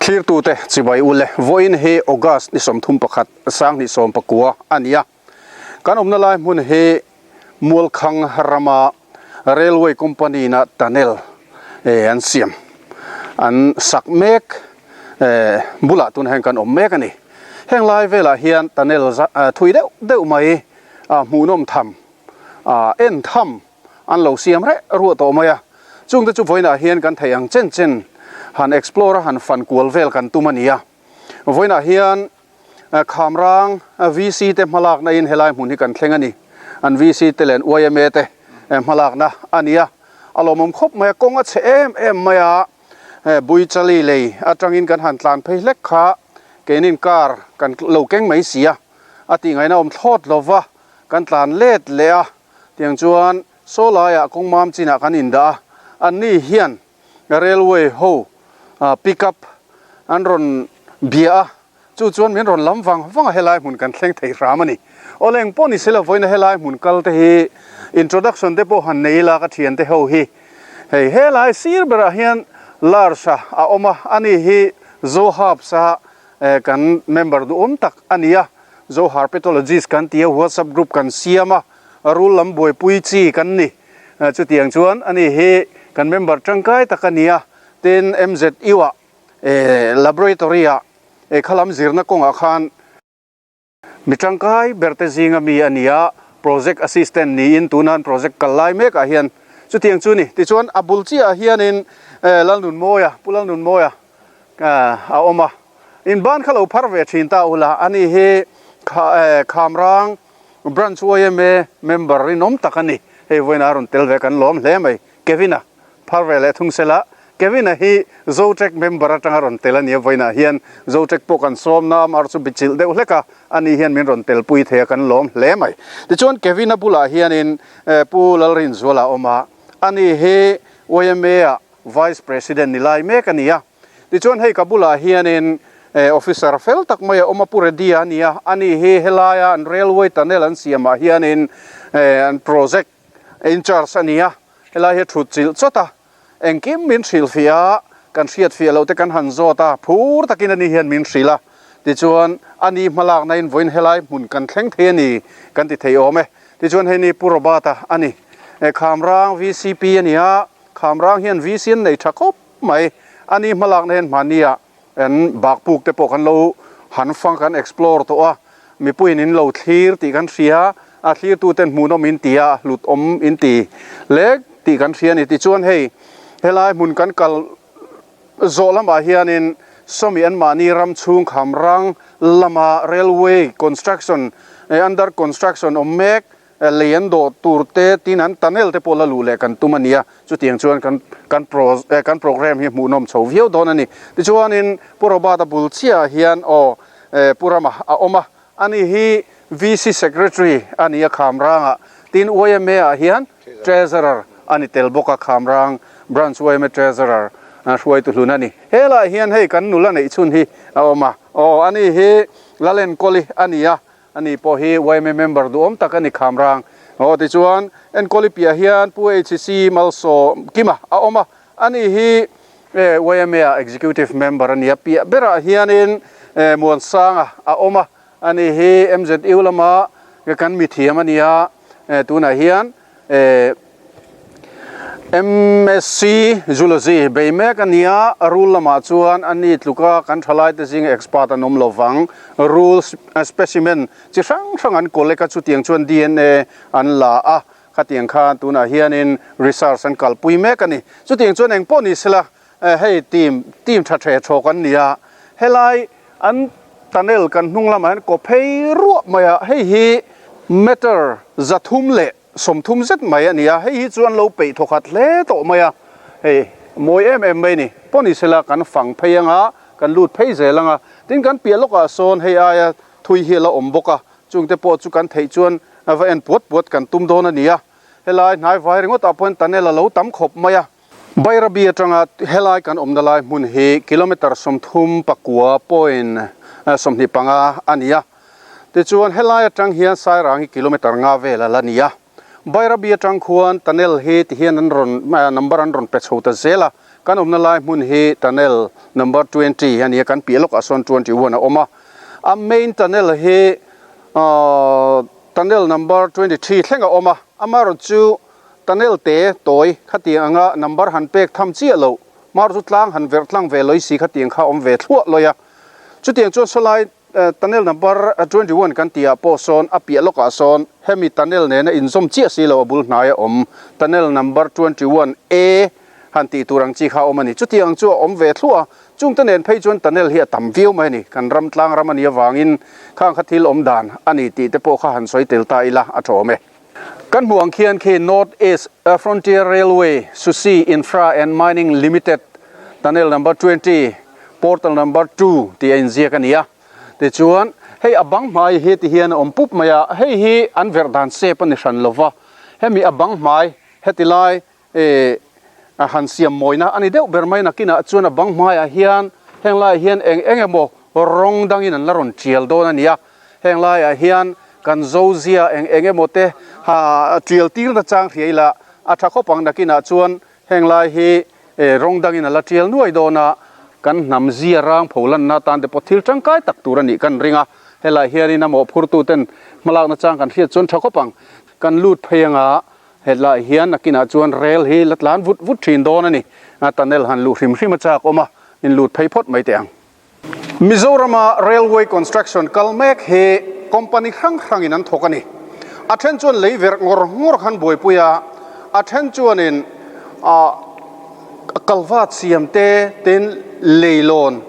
Thlirtute chibai ule vawiin hi August ni 31 2019 a ni a. Kan awmna lai hmun hi Mualkhang rama Railway Company na tunnel an siam an sak mek bulah tunah hian kan awm mek a ni. Heng lai velah hian tunnel thui deuh deuh mai hmuhnawm tham en tham an lo siam reh ruah tawh mai a, chungte chu vawiinah hian kan theih ang chen chen han explore a han fan kual vel kan tum a ni a. Vawiinah hian Khamrang VC te hmalakna in helai hmun hi kan thleng a ni. An VC te leh an yma te hmalakna a ni a, a lawmawm khawp mai a, kawng a chhe em em mai a, Buichali lei atangin kan han tlan phei hlek kha keinin car kan lo keng mai si a, a tih ngaihna awm thlawt lova kan tlan let leh a. Tiang chuan saw laiah kawng mam chinah kan indah a, anni hian railway ho pick up an rawn bia a, chu chuan min rawn lam vang vang a helai hmun kan thleng thei hram a ni. Aw leng pawh ni silo vawiin a helai hmun kal te hi introduction te pawh han nei ila ka thian te ho hi hei helai sir berah hian Lars-a a awm a, ani hi Zohabs a kan member duhawm tak a ni a. Zo Herpetologist kan ti a, WhatsApp group kan siam a, rul lam buaipui chi kan ni. Chutiang chuan ani hi kan member tangkai tak a ni a, tin MZU ah laboratory ah kha lam zirna kawngah khan mi tangkai ber te zinga mi a ni a, project assistant niin tunan project kal lai mek ah hian chutiang chu ni. Tichuan a bul chiah ah hianin Lalnunmawia, Pu Lalnunmawia a awm a. In ban kha lo phar ve thin ta ula, ani hi Khamrang Branch yma member rinawm tak a ni. Hei vawiin a rawn tel ve kan lawm hle mai. Kevin-a phar ve leh thung sela, Kevin-a hi Zotrek member atanga rawn tel a ni a, vawiinah hian Zotrek pawh kan sawm na, amah chu bichilh deuh hlek a, ani hian min rawn telpui thei a kan lawm hle mai. Tichuan Kevin-a bulah hianin Pu Lalrinzuala a awm a, ani hi yma-ah Vice President ni lai mek a ni a. Tichuan hei ka bulah hianin officer fel tak mai a awm a, Pu Reddy a ni a, ani hi helaia an railway tunnel an siamah hianin an project in charge a ni a, helai hi a thut chilh chawt a, engkim min hrilhfiah a, kan hriatfiah loh te kan han zawt a, phur takin ani hian min hrilh a, tichuan ani hmalakna in vawiin helai hmun kan thleng thei a ni kan ti thei awm e. Tichuan hei ni Pu Robert-a a ni, Khamrang VCP a ni a, Khamrang hian VC an nei tha khawp mai. A ni hmalakna hian hmahnia an bakpuk te pawh kan lo han fang kan explore tawh a, mipuiin in lo thlir tih kan hria, a thlirtuten hmuhnawm in ti a, hlut awm in ti lek tih kan hria a ni. Tichuan hei helai hmun kan kal zawh lamah hianin sawmi anmahni ram chhung Khamrang lama railway construction under construction awm mek Lei an dawh tur te tin an tunnel te pawh la luh leh kan tum a ni a, chutiang chuan kan kan pro kan programme hi hmuhnawm chho viau dawn a ni. Tichuanin Pu Robert-a bul chiahah hian aw Pu Rama a awm a, ani hi VC Secretary a ni a Khamrangah, tin YMA ah hian Treasurer a ni tel bawk a, Khamrang Branch YMA Treasurer hruaitu hlun a ni. Helaiah hian hei kan nula neih chhun hi a awm a, aw ani hi Lalenkawli a ni a, Ani pawh hi yma member duhawm tak a ni Khamrang. Aw tichuan Enkawli piah hian Pu HC Malsawm Kima a awm a, ani hi yma ah executive member a ni a, piah berah hianin Muansanga a awm a, ani hi MZU lama kan mithiam a ni a, tunah hian MSc Zoology bei mek a ni a, rul lamah chuan a ni tluka kan thalaite zinga expert an awm lo vang. Rul specimen chi hrang hrang an collect a, chutiang chuan DNA an la a, khatiang khan tunah hianin research an kalpui mek a ni. Chutiang chuan eng pawh ni sela hei team team tha the thawk an ni a, helai an tunnel kan hnung lamah hian kaw phei ruah mai a, hei hi meter 330 zet mai a ni a, hei hi chu an lo peih thawkhat hle tawh mai a, hei mawi em em mai a ni. Pawh ni sela kan fang phei ang a, kan lut phei zel ang a, tin kan piah lawkah sawn hei aia thui hi a la awm bawk a, chungte pawh chu kan theih chuan va en puat puat kan tum dawn a ni a, helai hnai vai ringawt ah pawhin tunnel a lo tam khawp mai a. Bairabi atanga helai kan awmna lai hmun hi kilometre 39 point 25 a ni a. Tichuan helai atang hian Sairang hi kilometre nga vel a la ni a. Bairabi atang khuan tunnel hi ti hian an rawn number an rawn pe chho ta zel a, kan awmna lai hmun hi tunnel number 20 a ni a, kan piah lawkah sawn 21 a awm a. A main tunnel hi tunnel number 23 thleng a awm a, amaherawhchu tunnel te tawi khatiang anga number han pek tham chiah loh, amaherawhchu tlang han verh tlang ve lawih si khatiang kha a awm ve thluah lawih a. Chutiang chuan sawlai Tunnel number 21 kan tih ah pawh sawn a piah lawkah sawn hemi tunnel nena inzawm chiah si lo a bul hnai a awm. Tunnel number 21 A han tih tur ang chi kha a awm a ni. Chutiang ang chu a awm ve thluah a, chungte nen phei chuan tunnel hi a tam viau mai a ni. Kan ram tlang ram a nih avangin khang kha thil awm dan a ni tih te pawh kha han sawi tel ta ila a tha awm e. Kan hmuh ang khian khi North East Frontier Railway Susi Infra and Mining Limited Tunnel Number 20 Portal Number 2 tih a inziak a ni a. Tichuan hei a bang hmai hi ti hian a awm pup mai a, hei hi an verh dan sep a ni hran lova, hemi a bang hmai heti lai eh a han siam mawina a ni deuh ber mai nakinah chuan a bang hmaiah hian heng laiah hian eng eng emaw rawng dangin an la rawn tial dawn a ni a, heng laiah hian kan zozia eng eng emaw te ha tial tir na chang hria ila a tha khawp ang nakinah chuan heng lai hi eh rawng dangin a la tial nuai dawn a, kan hnam zia rang pho lanna atan te pawh thil tangkai tak tur a nih kan ring a, helaiah hianin a mawhphurtu ten hmalakna chang kan hriat chuan tha khawp ang kan lut phei anga. Hetlaiah hian nakinah chuan rel hi la tlan vut vut thin dawn a ni. A tunnel han luh hrim hrim a chak awm a, in lut phei phawt mai teh ang. Mizorama railway construction kal mek hi company hrang hrangin an thawk a ni. A then chuan lei verh ngawr ngawr khan buaipui a, a then chuanin ah kalvat siam te, tin leilawn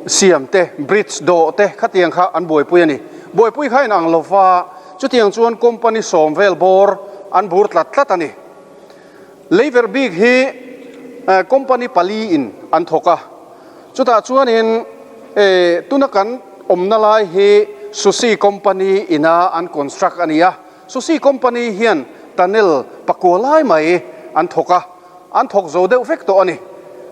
siam te, bridge dawh te khatiang kha an buaipui a ni. Buaipui kha inang lova. Chutiang chuan company sawm vel bawr an bur tlat tlat a ni. Leiverh bik hi company pali in an thawk a, chutah chuanin tuna kan awmna lai hi Susi company ina an construct a ni a. Susi company hian tunnel pakua lai mai an thawk a, an thawk zo deuh vek tawh a ni.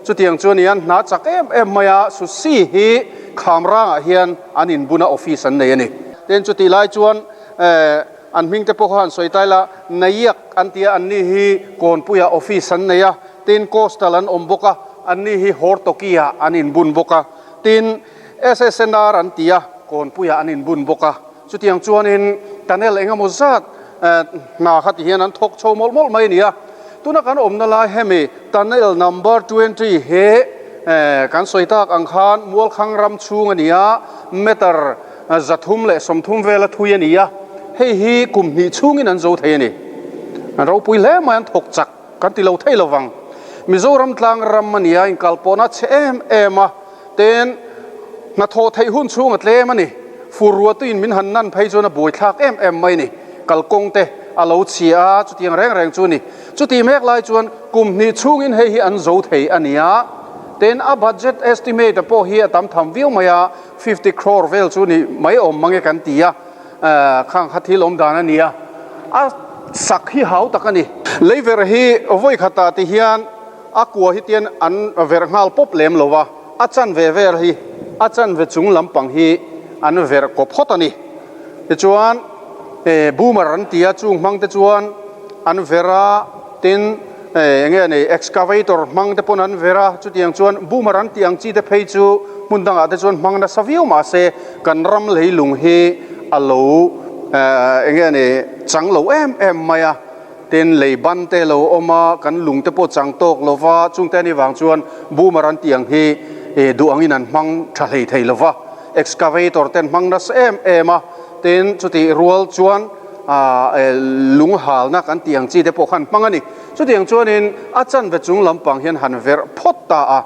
Chutiang chuan i an hna chak em em mai a, Susi hi Khamrangah hian an inbuna office an nei a ni. Tin, chutih lai chuan an hming te pawh kha han sawi ta ila, Nayak an ti a, anni hi Kawnpuiah office an nei a, tin Coastal an awm bawk a, anni hi Hortoki-ah an inbun bawk a, tin SSNR an ti a, Kawnpuiah an inbun bawk a. Chutiang chuanin tunnel eng emaw zat hna kha ti hian an thawk chho mawlh mawlh mai a ni a. Tuna kan awmna lai hemi tunnel number 20 hi kan sawi tak ang khan Mualkhang ram chhung a ni a, meter 330 vela thui a ni a, hei hi kum hnih chhungin an zo thei a ni. An ropui hle mai, an thawk chak kan ti lo thei lo vang. Mizoram tlang ram a ni a, inkalpawhna a chhe em em a. Ten hnathawh theih hun chhung a tlem a ni. Fur ruatuin min han nan phei chuan a buaithlak em em mai a ni. Kalkawng te a lo chhia a, chutiang reng reng chu a ni. Chutih mek lai chuan kum hnih chhungin hei hi an zo thei a ni a. Ten a budget estimate a pawh hi a tam tham viau mai a, 50 crore vel chu ni mai awm mang e kan ti a, khang kha thil awm dan a ni a. A sak hi hau tak a ni. Leiverh hi vawi khatah ti hian A kua hi tian an verh nghal pawp lem lo a, a chanve vel hi a chanve chung lampang hi an verh kaw phawt a ni. Tichuan boomer an ti a, chung hmang te chuan an verh a, tin eng nge ni excavator hmang te pawn an verh a, chutiang chuan boomer an tih ang chi te phei chu hmun dangah te chuan hmang nasa viau mahse kan ram leilung hi a lo eng nge ni chang lo em em mai a. Tin, lei ban te lo awm a, kan lung te pawh chang tawk lo va, chungte anih vang chuan boomer an tih ang hi duh angin an hmang tha hlei thei lo va, excavator te an hmang nasa em em a, tin chutih rual chuan lung halna kan tih ang chi te pawh kha an hmang a ni. Chutiang chuanin a chanve chung lampang hian han verh phawt ta a,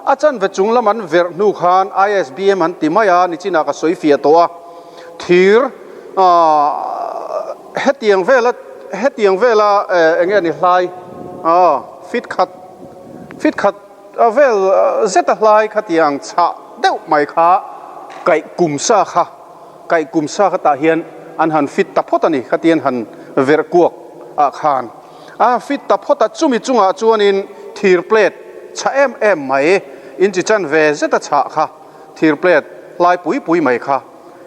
a chanve chung lam an verh hnu khan ISBM an ti mai a, nichinah ka sawi fiah tawh a, thir Hetiang vela hetiang vela eng nge ni hlai aw fit khat fit khat vel zeta hlai khatiang chhah deuh mai kha kaih kum sa kha kaih kum sa kha tah hian an han fit ta phawt a ni khatiang han verh kuak ah khan a fit ta phawt a chumi chungah chuanin thir plate chhah em em mai inchi chan ve zeta chhah kha thir plate hlai pui pui mai kha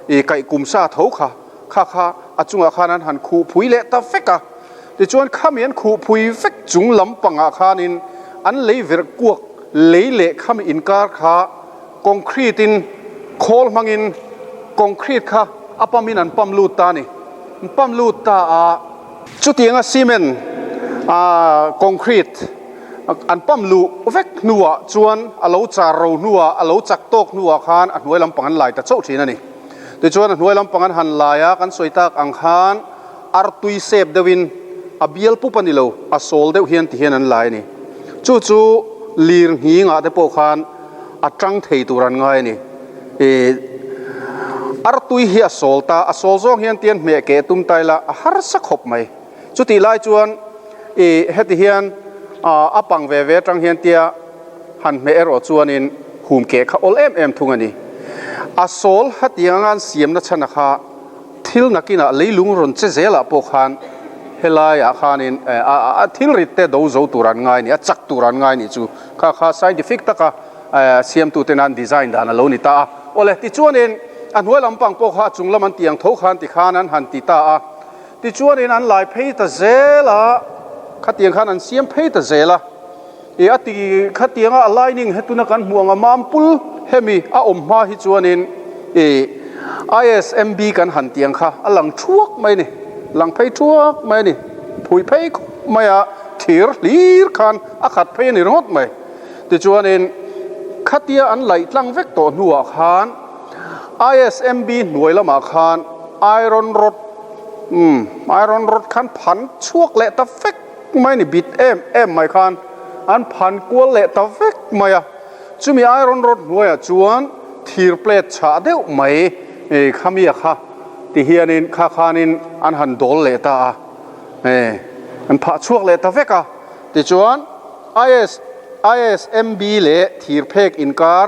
i kaih kum sa tho kha. Kha kha a chungah khan an han khuh phui leh ta vek a. Tichuan khami an khuhphui vek chung lampangah khanin an lei verh kuak lei leh khami inkar kha concrete in khawl hmangin concrete kha a pump in an pump lut ta a ni. An pump lut ta a, chutianga cement ah concrete an pump luh vek hnuah chuan a lo char ro hnuah a lo chak tawk hnuah khan a hnuai lampang an lai ta chauh thin a ni. Tichuan a hnuai lampang an han lai a, kan sawi tak ang khan artui sep deuhin a bial pup a ni lo, a sawl deuh hian ti hian an lai a ni. Chu chu lir nghingah te pawh khan a tang thei tur an ngai a ni. Ih artui hi a sawl ta, a sawl zawng hian tian hmeh keh tum ta ila a harsa khawp mai. Chutih lai chuan ih heti hian a pang ve ve atang hian tia han hmeh erawh chuanin hum keh kha awl em em thung a ni. A sawl hetianga an siamna chhana kha thil nakinah leilung rawn che zelah pawh khan helaiah khanin a thil rit te do zo tur an ngai a ni, a chak tur an ngai a nih chu. Kha kha scientific taka siamtute nan design dan a lo ni ta a. Awle, tichuanin a hnuai lampang pawh kha a chung lam an tih ang tho khan tikhan an han ti ta a. Tichuanin an lai phei ta zel a, khatiang khan an siam phei ta zel a. I a ti khatianga a lining hetuna kan hmuh ang a mampul hemi a awm hma hi chuanin i ISMB kan han tiang kha a lang thuak mai a ni, lang phei thuak mai a ni, phui phei khawp mai a, thir hlir khan a khat phei a ni ringawt mai. Tichuanin khatia an laih tlang vek tawh hnuah khan ISMB hnuai lamah khan iron rod umm iron rod khan phan chhuak leh ta vek mai ni bit em em mai khan an phan kual leh ta vek mai a, chumi iron rod hnuaiah chuan thir plate chhah deuh mai khamia kha ti hianin kha khanin an han dawl leh ta a, an phah chhuak leh ta vek a, tichuan IS ISMB leh thir phek inkar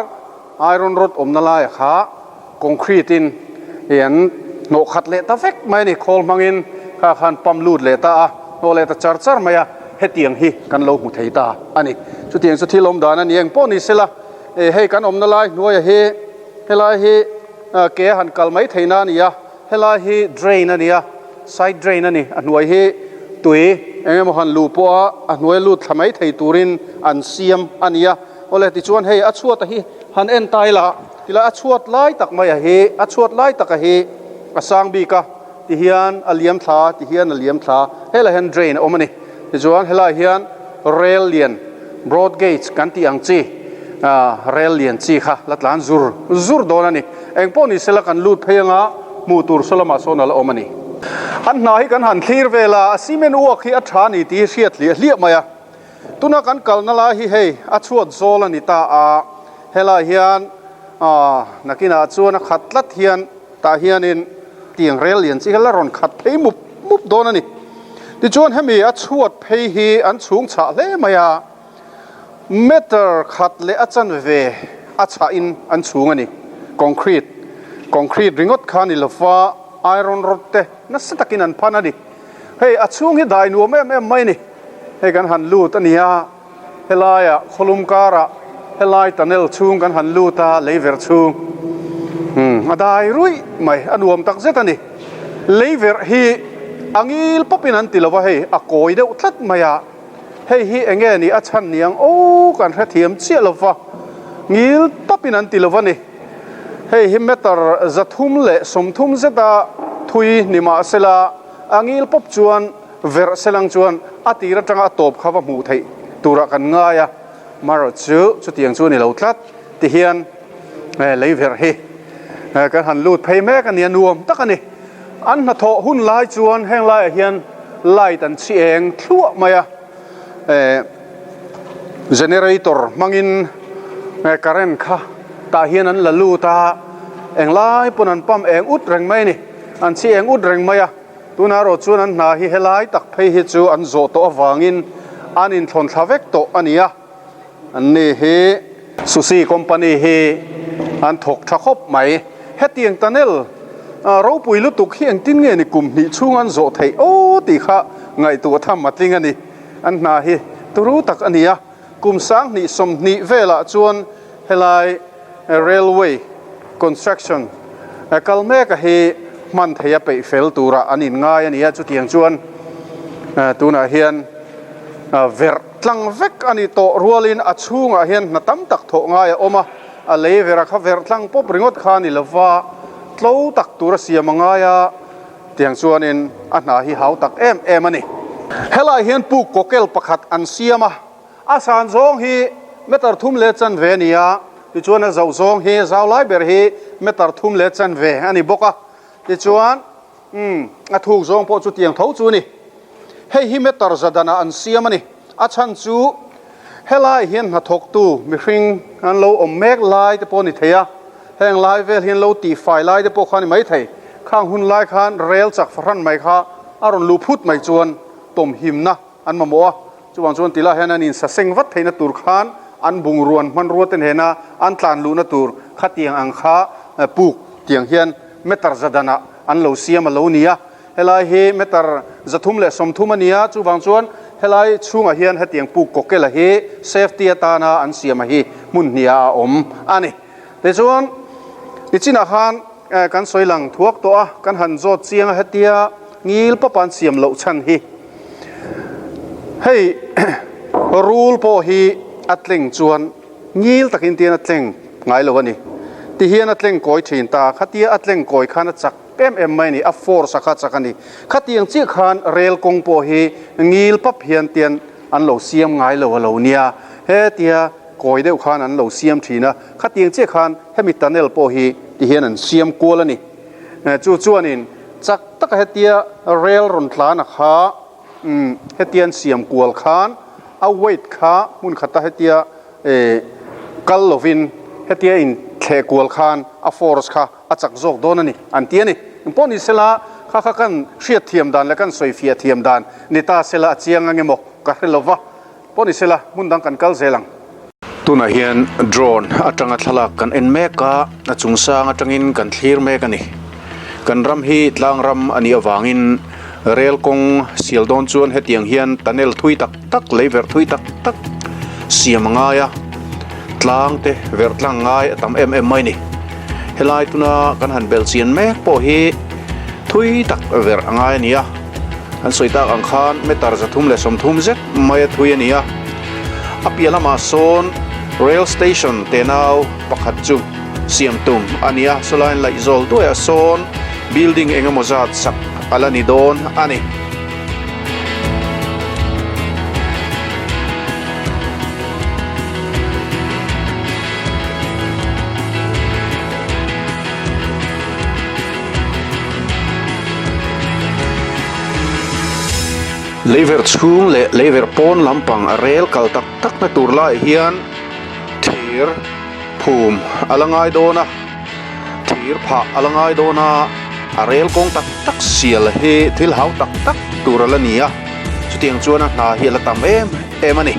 iron rod awmna laia kha Concrete in i an hnawh khat leh ta vek mai a ni, khawl hmangin kha khan pump lut leh ta a, hnawh leh ta char char mai a, hetiang hi kan lo hmu thei ta a ni. Chutiang chu thil awm dan a ni eng pawh ni sela, hei kan awmna lai hnuaia hi helai hi ke a han kal mai theihna a ni a, helai hi drain a ni a, side drain a ni, a hnuai hi tui eng emaw han luh pawh a, a hnuai lut thla mai thei turin an siam a ni a. Awle tichuan hei a chhuata hi han en ta ila. Tilai a chhuat lai tak mai a hi, a chhuat lai tak a hi a sang bik a, ti hian a liam thla, ti hian a liam thla, helai hian drain a awm a ni. Tichuan helai hian rail lian, broad gauge kan tih ang chi, ah rail lian chi kha la tlan zur zur dawn a ni. Engpawh ni sela kan lut phei anga hmuh tur saw lamah sawn a la awm a ni. An hna hi kan han thlir vel a, a cement uak hi a tha a ni tih hi hriat hliah hliah mai a. Tuna kan kalna lai hi hei a chhuat zawl a ni ta a, helai hian aah nakinah chuan a khat tlat hian tah hianin tiang rel lian chi kha la rawn khat phei mup mup dawn a ni. Tichuan hemi a chhuat phei hi an chhung chhah hle mai a, meter khat leh a chanve a chhahin an chhung a ni. Concrete, concrete ringawt kha a ni lova iron rod te nasa takin an phan a ni. Hei a chhung hi dai nuam em em mai a ni. Hei kan han lut a ni a, helaiah khawlum karah helai tunnel chhung kan han lut a, leiverh chhung umm a dai ruih mai, a nuam tak zet a ni. Leiverh hi a ngil pawpin an ti lo va, hei a kawi deuh tlat mai a, hei hi eng nge ni a chhan ni ang aw kan hrethiam chiah lo va, ngil pawpin an ti lo va ni. Hei hi meter 330 zeta thui ni mahsela a ngil pawp chuan Verh selang chuan a tir atanga a tawp kha va hmuh theih turah kan ngai a, marawh chu chutiang chu a ni lo tlat ti hian lei verh hi kan han lut phei mek a ni a, nuam tak a ni. An hnathawh hun lai chuan heng laiah hian light an chhi eng thluah mai a, generator hmangin current kha tah hian an la lut a, englai pawn an pump eng ut reng mai a ni, an chhi eng ut reng mai a. Tunah erawh chuan an hna hi helai tak phei hi chu an zawh tawh avangin an inthlawn thla vek tawh a ni a, anni hi Susi company hi an thawk tha khawp mai. Hetiang tunnel ropui lutuk hi engtin nge ni kum hnih chhung an zawh theih aw tih kha ngaihtuah tham a tling a ni. An hna hi turu tak a ni a, kum 2020 velah chuan helai Railway construction kal mek a hi hman theih a peih fel tura an in ngai a ni a, chutiang chuan Tunah hian verh tlang vek a ni tawh rualin a chhungah hian hna tam tak thawh ngai a awm a, a lei vera kha verh tlang pawp ringawt kha a ni lova, tlo tak tur a siam a ngai a, tiang chuanin a hna hi hau tak em em a ni. Helai hian puk kawkel pakhat an siam a, a san zawng hi meter thum leh chanve a ni a, tichuan a zoh zawng hi zau lai ber hi meter thum leh chanve a ni bawk a, tichuan Umm, a thuk zawng pawh chutiang tho chu a ni. Hei hi meter za danah an siam a ni. A chhan chu helai hian hnathawktu mihring an lo awm mek lai te pawh a ni thei a, heng lai vel hian lo tihfai lai te pawh kha a ni mai thei. Khang hun lai khan rel chak fahran mai kha a rawn luh phut mai chuan tawmhimna an mamawh a, chuvang chuan tilai hian an insaseng vat theihna tur khan an bungruan hmanrua te nena an tlan luhna tur khatiang ang kha puk tiang hian meter za danah an lo siam a lo ni a, helai hi meter 330 a ni a, chuvang chuan helai chhungah hian hetiang puk kawkela hi safety atana an siam a hi hmun hniah a awm a ni. Tichuan nichinah khan kan sawi lang thuak tawh a, kan han zawt chiang a hetia ngil pawpa an siam loh chhan hi hei rul pawh hi a tleng chuan Ngil takin tian a tleng ngai lo a ni. Ti hian a tleng kawi thin ta. Khatia a tleng kawi khan a chak em em mai a ni. A force a kha chak a ni. Khatiang chiah khan rel kawng pawh hi ngil pap hian tian an lo siam ngai lo a lo nia. Hetia kawi deuh khan an lo siam thin a. Khatiang chiah khan hemi tunnel pawh hi ti hian an siam kual a ni. Chu chuanin chak taka hetia rel rawn tlan a kha Umm hetian siam kual khan a weight kha hmun khata hetia kal lovin hetia in thleh kual khan a force kha a chak zawk dawn a ni an ti a ni. Engpawh ni sela kha kha kan hriat thiam dan leh kan sawi fiah thiam dan ni ta sela a chiang ang emaw ka hre lova pawh ni sela hmun dang kan kal zel ang. Tunah hian drone atanga thlalak kan en mek a, a chung sang atangin kan thlir mek a ni. Kan ram hi tlang ram a nih avangin rel kawng sial dawn chuan hetiang hian tunnel thui tak tak lei verh thui tak tak siam a ngai a, tlang te verh tlang ngai a tam em em mai a ni. Helai tuna kan han belh chian mek pawh hi thui tak verh a ngai a ni a, an sawi tak ang khan meter 330 zet mai a thui a ni a. A piah lamah sawn rail station tenau pakhat chu siam tum a ni a, saw laiin laih zawl duaiah sawn building eng emaw zat sak a la ni dawn a ni. Leiverh chhung leh leiverh pawn lampang a rel kal tak tak na tur laiah hian thir phum a la ngai dawn a, thir phah a la ngai dawn a, a rel kawng tak tak sial hi thil hau tak tak tur a la ni a, chutiang chuan a hna hi a la tam em em a ni.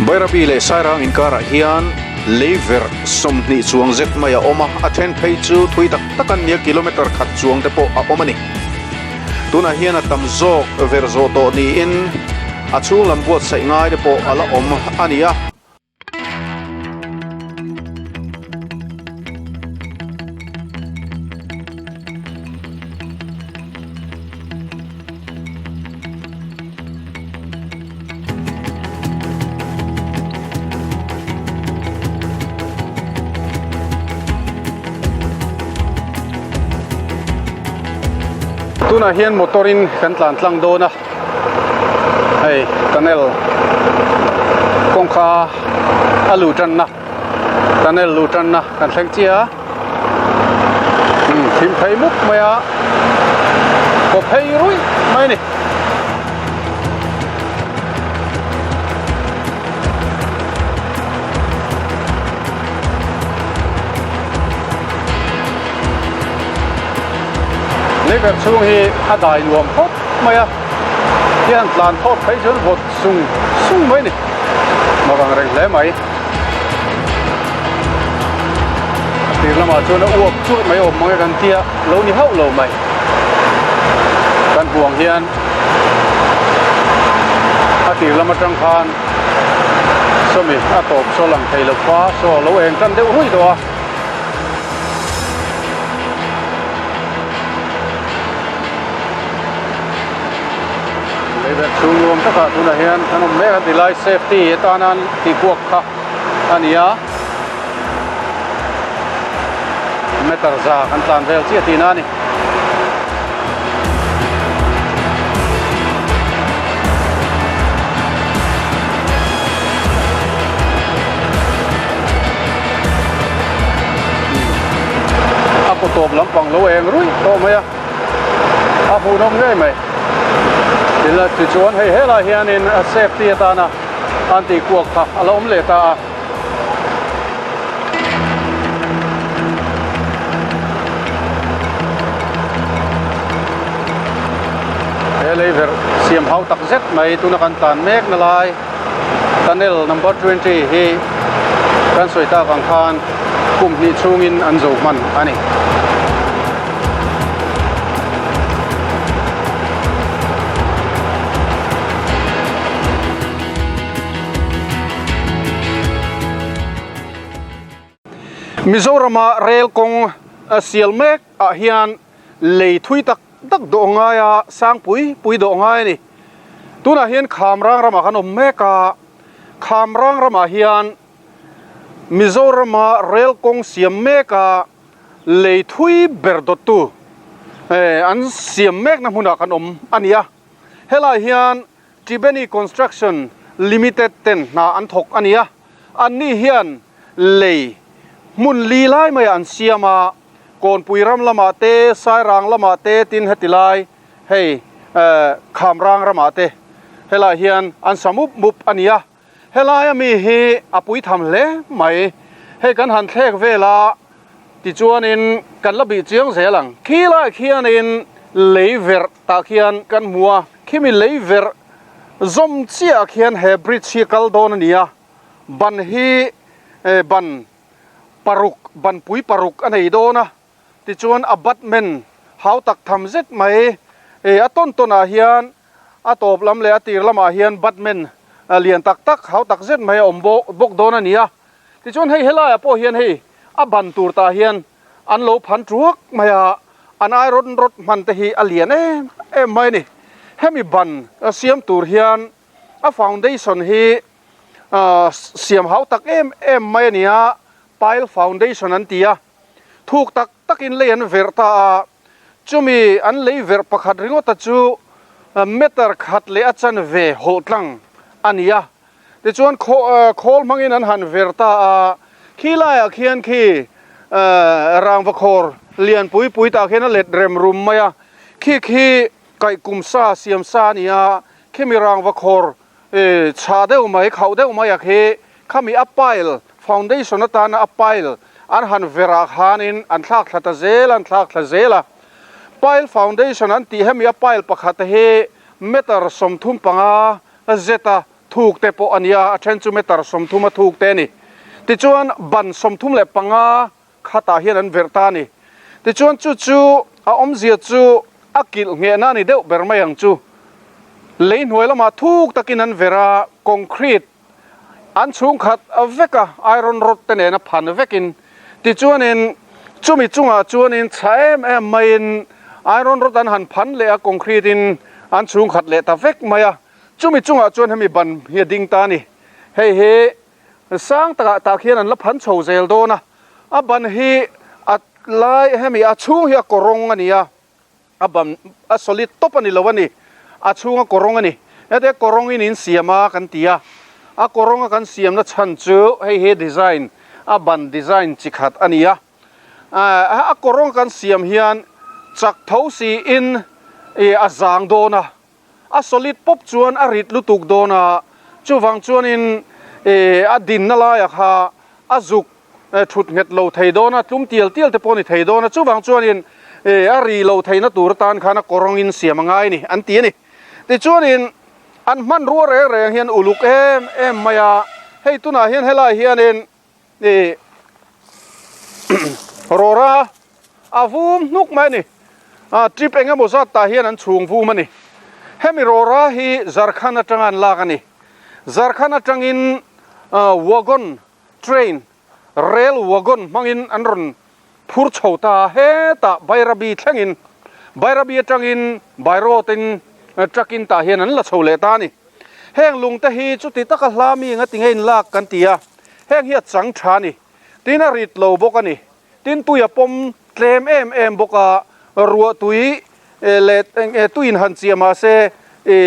Bairabi leh Sairang inkarah hian lei verh 20 chuang zet mai a awm a, a then phei chu thui tak tak an nia kilometer khat chuang te pawh a awm a ni. Tunah hian a tam zawk verh zawh tawh niin a chhung lam buatsaih ngai te pawh a la awm a ni a. Tunah hian motor in kan tlan tlang dawn a hei tunnel kawngka a luh tanna tunnel luh tanna kan thleng chiah a umm thim phei mup mai a kaw phei ruih mai a ni. Leiverh chhung hi a dai nuam khawp mai a, hian tlan thawt phei chuan vawt sung sung mai a ni, mak ang reng hle mai. A tir lamah chuan a uap churh mai awm mang e kan tia lo ni hauh lo mai. Kan huang hian a tir lam atang khan sawmi a tawp saw lang thei lo va, saw a lo eng tan deuh ruih tawh a. Leiverh chhung nuam takah tunah hian kan awm mek a tilai safety atana an tihkuak kha a ni a. Meter za kan tlan vel chiah tihna a ni. A kaw tawp lampang lo eng ruih tawh mai a, a hmuhnawm ngei mai. Tila tichuan hei helai hianin a safety atana an tih kuak kha a la awm leh ta a. He leiverh siam hau tak zet mai tuna kan tlan mek na lai tunnel number 20 hi kan sawi tak ang khan kum hnih chhungin an zo hman a ni. Mizorama rel kawng sial mek ah hian lei thui tak tak dawh ngai a, sang pui pui dawh ngai a ni. Tunah hian Khamrang ramah kan awm mek a, Khamrang ramah hian Mizorama rel kawng siam mek a lei thui ber dawttu an siam mekna hmunah kan awm a ni a. Helai hian Tribeni Construction Limited ten hna an thawk a ni a, anni hian lei hmun li lai maiah an siam a, Kawnpui ram lamah te, Sairang lamah te tin heti lai hei Khamrang ramah te helai hian an sa mup mup a ni a, helai ami hi a pui tham hle mai, hei kan han thlek vel a. Tichuanin kan la bih chiang zel ang. Khi lai khianin lei verh tah khian kan hmu a, khimi lei verh zawm chiah khian he bridge hi kal dawn a ni a, ban hi ban paruk, ban pui paruk a nei dawn a, tichuan abutment hau tak tham zet mai a tawn tawn ah hian a tawp lam leh a tir lamah hian batman lian tak tak hau tak zet mai a awm bawk dawn a ni a. Tichuan hei helaiah pawh hian hei a ban tur tah hian an lo phan tuak mai a, an iron rod hman te hi a lian em em mai a ni. Hemi ban siam tur hian a foundation hi siam hau tak em em mai a ni a, pile foundation an ti a, thuk tak takin lei an verh ta a, chumi an lei verh pakhat ringawta chu meter khat leh a chanve hawlh tlang a ni a. Tichuan khawl hmangin an han ver ta a, khi laiah khian khi rangva khawr lian pui pui tah khian a let rem rum mai a, khi khi kaih kum sa siam sa a ni a, khimi rangva khawr chhah deuh mai khauh deuh mai a khi khami a pile foundation atana a pile an han verah khanin an thlak thla ta zel a, an thlak thla zel a. Pile foundation an tih hemi a pile pakhat hi meter 35 zeta thuk te pawh a ni a, a then chu meter 30 a thuk te a ni. Tichuan ban 35 khatah hian an verh ta a ni. Tichuan chu chu a awmzia chu a kilh nghehna a ni deuh ber mai ang chu. Lei hnuai lamah thuk takin an verh a, concrete an chhungkhat vek a, iron rod te nena phan vekin. Tichuanin chumi chungah chuanin chha em em maiin iron rod an han phan leh a, concrete in an chhungkhat leh ta vek mai a. Chumi chungah chuan hemi ban hi a ding ta a ni. Hei hi sang takah tah khian an la phan chho zel dawn a, a ban hi a lai hemi a chhung hi a kawrawng a ni a, a ban a solid tawp a ni lo a ni, a chhung a kawrawng a ni. Hete kawrawng in in siam a kan ti a, a kawrawng a kan siamna chhan chu hei hi design a ban design chi khat a ni a, a kawrawng kan siam hian chak tho siin a zang dawn a. A solid pawp chuan a rit lutuk dawn a, chuvang chuanin a dinna laiah kha a zuk thut nghet lo thei dawn a, tlum tial tial te pawh a ni thei dawn a, chuvang chuanin a ri lo theihna tur atan khan a kawrawngin siam a ngai a ni an ti a ni. Tichuanin an hmanrua reng reng hian uluk em em mai a, hei tunah hian helai hianin Ih rawra a vum hnuk mai a ni. Ah trip eng emaw zat tah hian an chhung vum a ni. Hemi rawra hi Jharkhand atanga an lak a ni. Jharkhand atangin wagon train rail wagon hmangin an rawn phur chho ta a, hetah Bairabi thlengin Bairabi atangin by road in. Truck in tah hian an la chho leh ta a ni. Heng lung te hi chuti taka hla mi eng a ti nge in lak kan ti a, heng hi a chang tha a ni. Tin a rit lo bawk a ni. Tin tui a pawm tlem em em bawk a, ruah tui leh tui in han chiah mah se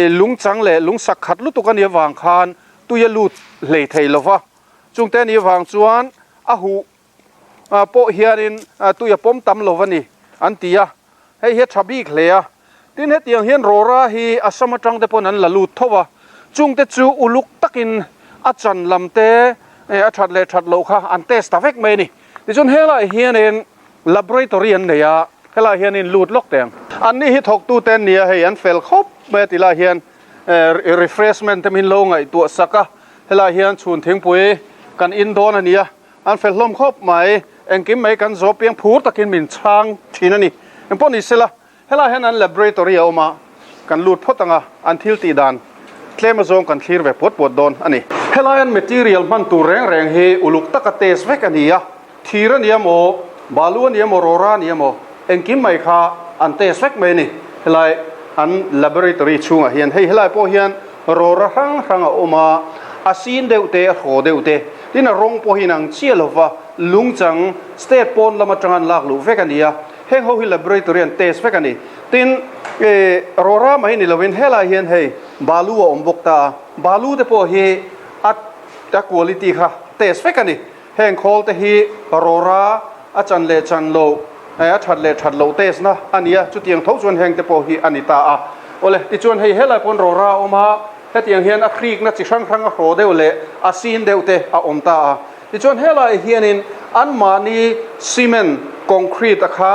lung chang leh lung sak khat lutuk a nih avang khan tui a lut hlei thei lo va. Chungte a nih avang chuan a huh pawh hianin tui a pawm tam lo a ni an ti a, hei hi a tha bik hle a. Tin hetiang hian rawra hi Assam atang te pawn an la lut tho a, chungte chu uluk takin a chan lam te a that leh that loh kha an test ta vek mai a ni. Tichuan helaiah hianin laboratory an nei a, helaiah hianin lut lawk teh ang. Anni hi thawktute an ni a, hei an fel khawp mai a ti lai hian refreshment te min lo ngaihtuah sak a, helaiah hian chhun thingpui kan in dawn a ni a. An fel hlawm khawp mai, engkim mai kan zawh piang phur takin min chhang thin a ni. Engpawh ni sela, helaiah hian an laboratory a awm a, kan lut phawt ang a, an thil tih dan tlem azawng kan thlir ve puat puat dawn a ni. Helai an material hman tur reng reng hi uluk taka test vek a ni a, thir a ni emaw, balu a ni emaw, rawra a ni emaw, engkim mai kha an test vek mai a ni. Helai an laboratory chhungah hian hei helai pawh hian rawra hrang hrang a awm a, a sin deuh te, a hraw deuh te, tin a rawng pawh hi inang chiah lova lungchang state pawn lam atanga an lak luh vek a ni a, heng ho hi laboratory an test vek a ni. Tin, eh, rawra mai ni lovin helai hian hei balu a awm bawk ta a, balu te pawh hi a a quality kha test vek a ni. Heng khawl te hi rawra a chan leh chan loh, a that leh that loh test na a ni a, chutiang tho chuan heng te pawh hi a ni ta a. Awle, tichuan hei helai pawn rawra a awm a, hetiang hian a hrikna chi hrang hrang a hraw deuh leh a sin deuh te a awm ta a. Tichuan helaiah hianin anmahni cement concrete a kha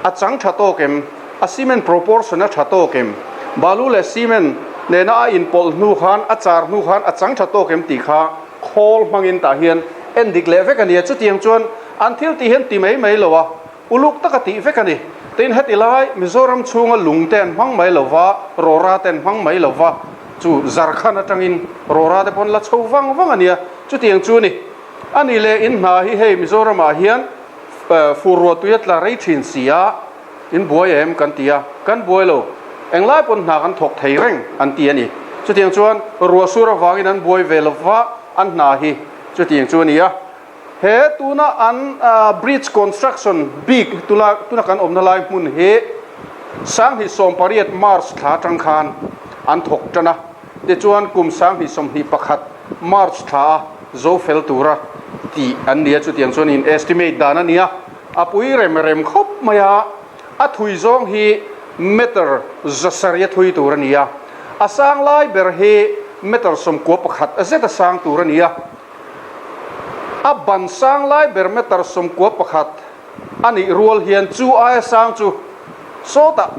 a chang tha tawk em? A cement proportion a tha tawk em? Balu leh cement nena a inpawlh hnu khan a char hnu khan a chang tha tawk em tih kha khawl hmangin tah hian en dik leh vek a ni a, chutiang chuan an thil tih hian ti mai mai lo a, uluk taka tih vek a ni. Tin, heti lai Mizoram chhunga lung te an hmang mai lo va, rawra te an hmang mai lo va, chu Jharkhand atangin rawra te pawn la chho vang vang a nia, chutiang chu a ni. A nih leh in hna hi hei Mizoramah hian fur ruah tui a tla rei thin si a, In buai em kan ti a, kan buai lo. Englai pawn hna kan thawk thei reng an ti a ni. Chutiang chuan ruah sur avangin an buai ve lova an hna hi chutiang chu a ni a. He tuna an bridge construction bik tuna tuna kan awmna lai hmun hi 2018 March thla atang khan an thawk tan a. Tichuan kum 2021 March thla a zo fel tura tih an ni a, chutiang chuan in estimate dan a ni a. A pui rem rem khawp mai a, a thui zawng hi meter zasarih a thui tur a ni a, a sang lai ber hi meter 11 zet a sang tur a ni a, a ban sang lai ber meter 11 a nih rual hian chu aia sang chu sawtah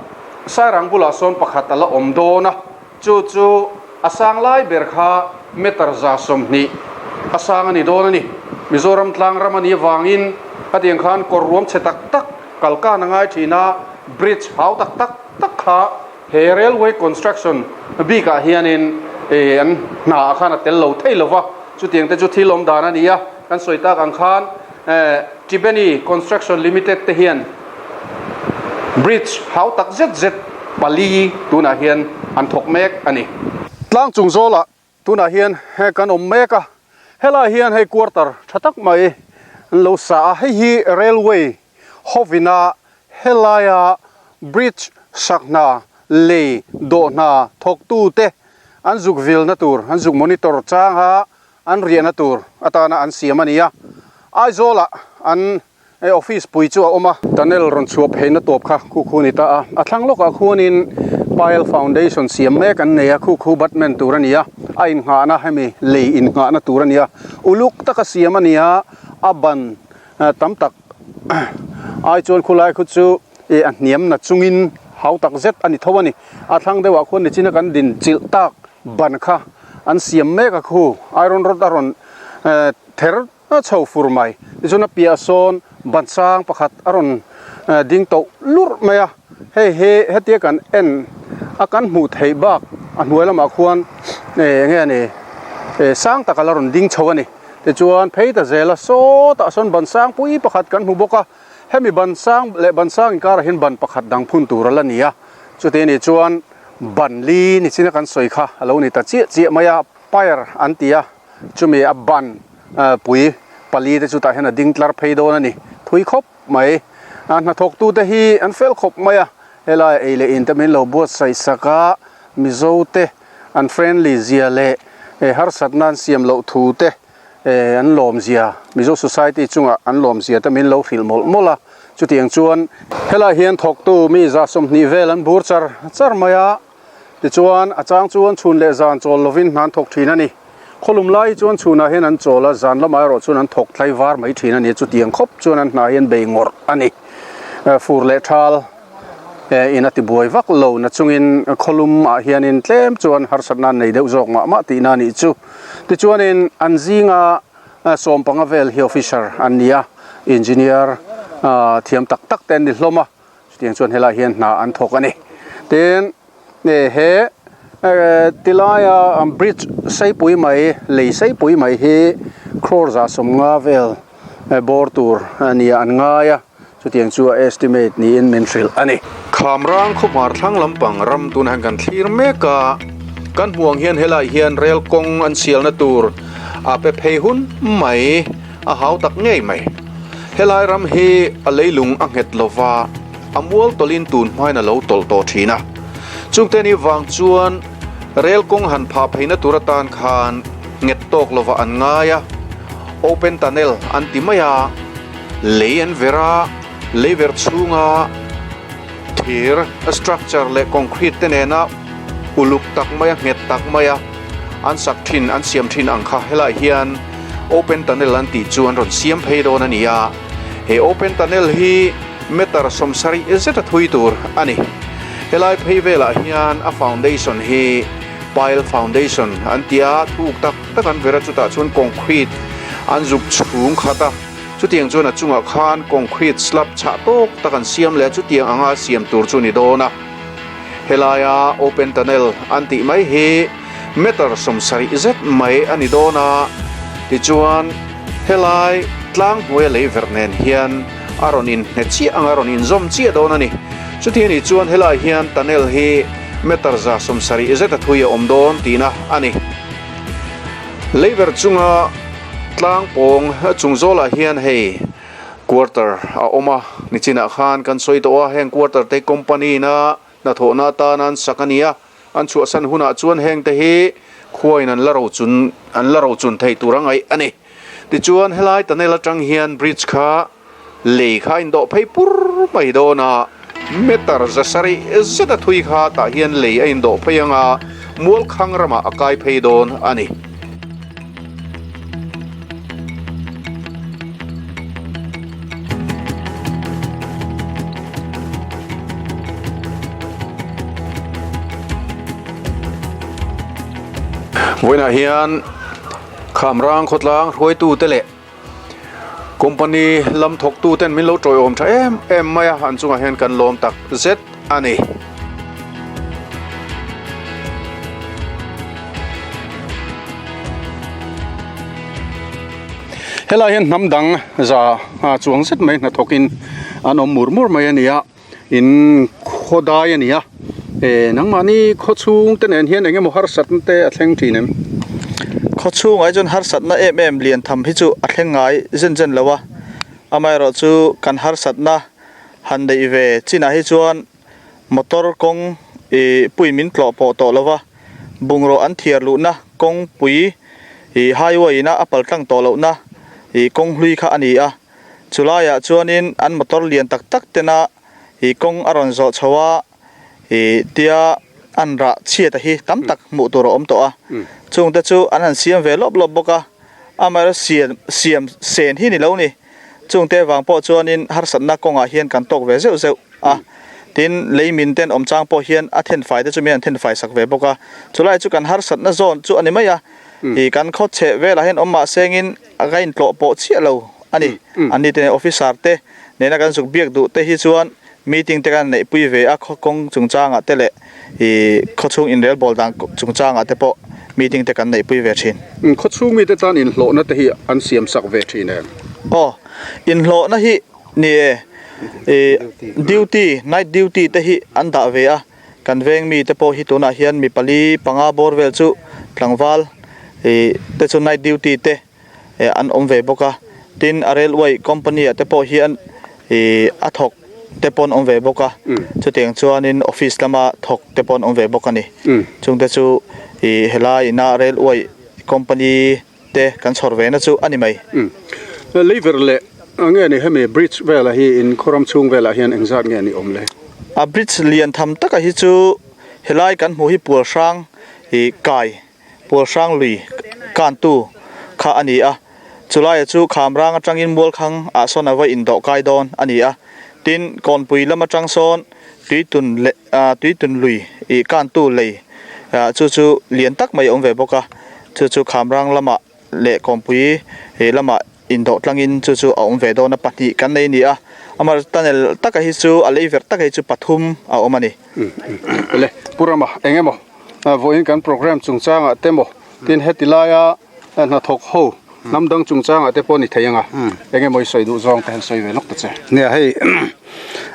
Sairang bulah sawn pakhat a la awm dawn a. Chu chu a sang lai ber kha meter 120 a sang a ni dawn a ni. Mizoram tlang ram a nih avangin hetiang khan kawr ruam chhe tak tak kalkan a ngai thin a, bridge hau tak tak tak kha he railway construction bikah hianin an hna ah khan a tel lo thei lo va, chutiang te chu thil awm dan a ni a. Kan sawi tak ang khan Tribeni Construction Limited te hian bridge hau tak zet zet pali tunah hian an thawk mek a ni. Tlang chung zawlah tunah hian he kan awm mek a, helai hian hei quarter tha tak mai an lo sa a, hei hi railway hovina helaia bridge sak hna lei dawh hna thawktute an zuk vilna tur an zuk monitor chang a, An riahna tur atana an siam a ni a, Aizawlah an office pui chu a awm a. Tunnel rawn chhuah pheina tawp kha khu khu a ni ta a, a thlang lawkah khuanin Pile Foundation siam mek an nei a, khu khu batman tur a ni a, a innghahna hemi lei innghahna tur a ni a, uluk taka siam a ni a, a ban tam tak ai chuan khulai khu chu a hniam na chungin hau tak zet a ni tho a ni. A thlang deuhah khuan nichina kan din chilh tak Ban kha an siam mek a khu, iron rod a rawn ther chho fur mai. Tichuan a piah sawn ban sang pakhat a rawn ding tawh lurh mai a, hei hi hetia kan en a kan hmuh theih bak a hnuai lamah khuan eng nge ni sang tak a la rawn ding chho a ni. Tichuan phei ta zel a sawtah sawn ban sang pui pakhat kan hmu bawk a, hemi ban sang leh ban sang inkarah hian ban pakhat dang phun tur a la ni a. Chuti anih chuan ban li ni china kan sawi kha a lo ni ta chiah chiah mai a, pyre an ti a, chumi a ban pui pali te chu tah hian a ding tlar phei dawn a ni thui khawp mai. A hnathawktute hi an fel khawp mai a, helai ei leh in te min lo buatsaih sak a, Mizo te an friendly zia leh harsatna an siam loh thu te an lawm zia, Mizo Society chungah an lawm zia te min lo hrilh mawlh mawlh a, chutiang chuan helaiah hian thawktu mi za 20 vel an bur char char mai a, tichuan a chang chuan chhun leh zan chawl lovin hna an thawk thin a ni. Khawlum lai hi chuan chhunah hian an chawl a, zan lamah erawh chuan an thawk tlai var mai thin a ni, chutiang khawp chuan an hna hi an bei ngawrh a ni. Fur leh thal in a tibuai vak lo na chungin khawlum ah hianin tlem chuan harsatna an nei deuh zawk mah mah tihna a nih chu. Tichuanin an zinga sawmpanga vel hi officer an ni a, engineer thiam tak tak te an ni hlawm a, chutiang chuan helaiah hian hna an thawk a ni. Tin, he tilaia bridge seipui mai, lei seipui mai hi crore 150 vel bawr tur a nia an ngai a. Chutiang chu a estimate niin min hrilh a ni. Khamrang khawhmar thlang lampang ram tunah hian kan thlir mek a, kan hmuh ang hian helaiah hian rel kawng an sialna tur a pe phei hun mai, a hau tak ngei mai. Helai ram hi a leilung a nghet lova, a mual tawlhin tun hmain a lo tawlh tawh thin a. Chungte ni vang chuan rel kawng han phah pheina tur atan khan nghet tawk lova an ngai a, open tunnel an ti mai a. Lei an ver a, lei ver chhunga thir structure leh concrete te nena uluk tak maia nghet tak maia an sak thin an siam thin ang kha helaiah hian open tunnel an tih chu an rawn siam phei dawn a ni a, he open tunnel hi meter 70 zeta thui tur a ni. Helai phei velah hian a foundation hi pile foundation an ti a, thuk tak tak an ver a chutah chuan concrete an zuk chhung khat a. Chutiang chuan a chungah khan concrete slab chhah tawk tak an siam leh a, chutiang anga siam tur chu ni dawn a. Helaia open tunnel an tih mai hi meter 70 zet mai a ni dawn a, tichuan helai tlang hnuaia lei verh nen hian a rawn inhne chiah anga rawn inzawm chiah dawn a ni. Chuti anih chuan helai hian tunnel hi meter 170 zet a thui a awm dawn tihna a ni. Lei verh chunga Tlang pawng chung zawlah hian hei quarter a awm a, nichinah khan kan sawi tawh a, heng quarter te company ina hnathawhna atana an sak a ni a, an chhuahsan hunah chuan heng te hi khuain an la ro chun an la ro chun thei tur a ngaih a ni. Tichuan helai tunnel atang hian bridge kha lei kha a indawh phei pur mai dawn a, meter 700 zet a thui kha tah hian lei a indawh phei ang a, Mualkhang ramah a kai phei dawn a ni. Vawiinah hian Khamrang khawtlang hruaitute leh Company lam thawktu ten min lo tawiawm tha em em mai a, an chungah hian kan lawm tak zet a ni. Helai hian hnam dang za chuang zet mai hnathawkin an awm mur mur mai a ni a, in khaw dai a ni a, eh nangmahni khaw chhung te nen hian eng emaw harsatna te a thleng thin em? Khaw chhungah hi chuan harsatna em em lian tham hi chu a thleng ngai zen zen lo a, amaherawh chu kan harsatna han neih ve chinah hi chuan motor kawng ih pui min tlawh pawh tawh lo va, bungraw an thiar luhna kawngpui ih highway ina a pal tlang tawh lohna ih kawng hlui kha a ni a. Chulaiah chuanin an motor lian tak tak tena ih kawng a rawn zawh chho a, ih tia an rah chhiat a hi tam tak hmuh tur a awm tawh a. Chungte chu an han siam ve lawp lawp bawk a, amaherawh siam siam sen hi ni lo ni. Chungte vang pawh chuanin harsatna kawngah hian kan tawk ve zeuh zeuh a. Tin, lei min ten awm chang pawh hian a thenfai te chu min han thenfai sak ve bawk a. Chulai chu kan harsatna zawn chu a ni mai a, ih kan khawchheh velah hian awm mahsengin, A ka intlawh pawh chiah lo a ni. An ni te officer te nena kan zuk biak duh te hi chuan meeting te kan neihpui ve a, khaw kawng chungchangah te leh ih khawchhung inrelbawl dan chungchangah te pawh meeting te kan neihpui ve thin. Khawchhung mite tan inhlawhna te hi an siam sak ve thin em? Aw, inhlawhna hi ni e, ih duty, night duty te hi an dah ve a. Kan veng mite pawh hi tunah hian mi pali panga bawr vel chu tlangval ih te chu night duty te eh an awm ve bawk a, tin a railway company ah te pawh hian ih a thawk te pawh an awm ve bawk a, chutiang chuanin office lama thawk te pawh an awm ve bawk a ni. Chungte chu ih helai ina railway company te kan chhawr ve na chu a ni mai. Leiver leh nge ni hemi bridge velah hi in khawram chhung velah hian engzat nge ni awm le? A bridge lian tham taka hi chu helai kan hmuh hi pual hrang ih kai pual hrang lui kantu kha a ni a, chulaiah chu kham rang atangin mualkhang ah sawn a va indawh kai dawn a ni a, tin kawnpui lam atang sawn tuitun leh ah tuitun lui ih kantu lei ah chu chu lian tak mai a awm ve bawk a. Chu chu Khamrang lamah leh Kawmpui lamah indawh tlangin chu chu a awm ve dawn a, pahnih kan nei a ni a, amah tunnel taka hi chu a lei verh taka hi chu pathum a awm a ni. Le Pu Rama eng emaw vawiin kan program chungchangah te maw tin heti laia hnathawk ho hnam dang chungchangah te pawh ni thei anga eng emaw i sawi duh zawng te han sawi ve lawk ta che. Nia hei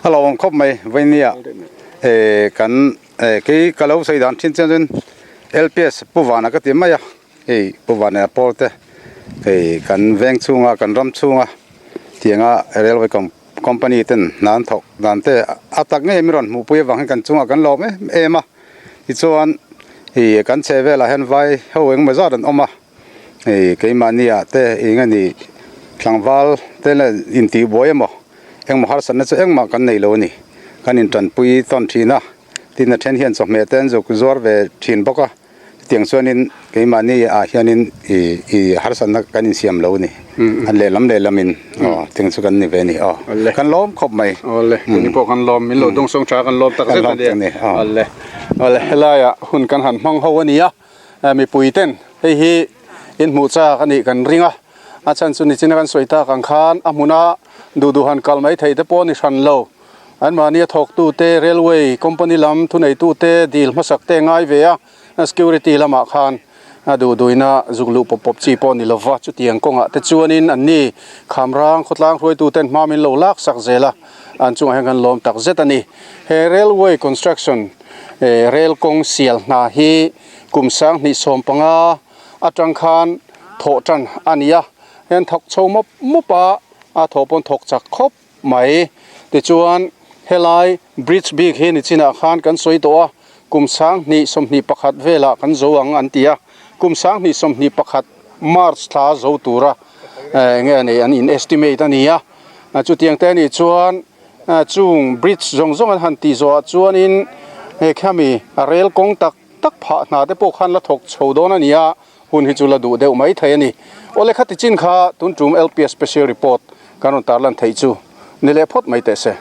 a lo awm khawp mai vawinia kan Kei ka lo sawi dan thin chian chuan LPS Pu Vana ka ti mai a, hei Pu Vana pawl te hei kan veng chhunga kan ram chhunga tianga railway company ten hna an thawk dan te a tak ngei min rawn hmuhpui avang hian kan chungah kan lawm em em a, tichuan ih kan chheh velah hian vai ho engemaw zat an awm a, hei keimahni ah te eng a nih tlangval te la intihbuai emaw Engmaw harsatna chu engmah kan nei lo a ni. Kan intanpui tawn thin a, tin a then hian chawhmeh te an zuk zuar ve thin bawk a, chutiang chuanin keimahni ah hianin i i harsatna kan insiam lo a ni. An lehlam lehlamin aw tiang chu kan ni ve a ni aw. Kan lawm khawp mai. Awle, tuni pawh kan lawm, min lo dawngsawng tha kan lawm tak zet a ni. Awle, awle helaiah hun kan han hmang ho a ni a. Mipui ten hei hi in hmuh chak a nih kan ring a, a chhan chu nichina kan sawi tak ang khan a hmuna duh duh han kal mai theih te pawh a ni hran lo. Anmahni a thawktute railway company lam thuneitute dil hmasak te ngai ve a, security lamah khan a duh duhina zuk luh pawp pawp chi pawh a ni lova, chutiang kawngah te chuanin anni Khamrang khawtlang hruaituten hma min lo lak sak zel a, an chungah hian kan lawm tak zet a ni. He railway construction. Rel kawng sial hna hi kum 2015 atang khan thawh tan a ni a, hian thawk chho mawp mawp a, a thawh pawn thawk chak khawp mai. Tichuan helai bridge bik hi nichinah khan kan sawi tawh a, kum 2021 velah kan zo ang an ti a, kum 2021 March thla zo tura enge nei an in estimate a ni a, chutiang te anih chuan. Chung bridge zawng zawng an han tih zawhah chuanin he khami a rel kawng tak tak phah hna te pawh khan la thawk chho dawn a ni a, hun hi chu la duh deuh mai thei a ni. Awle khati chin kha tun tum LPS special report kan rawn tarlan theih chu ni leh phawt mai teh se.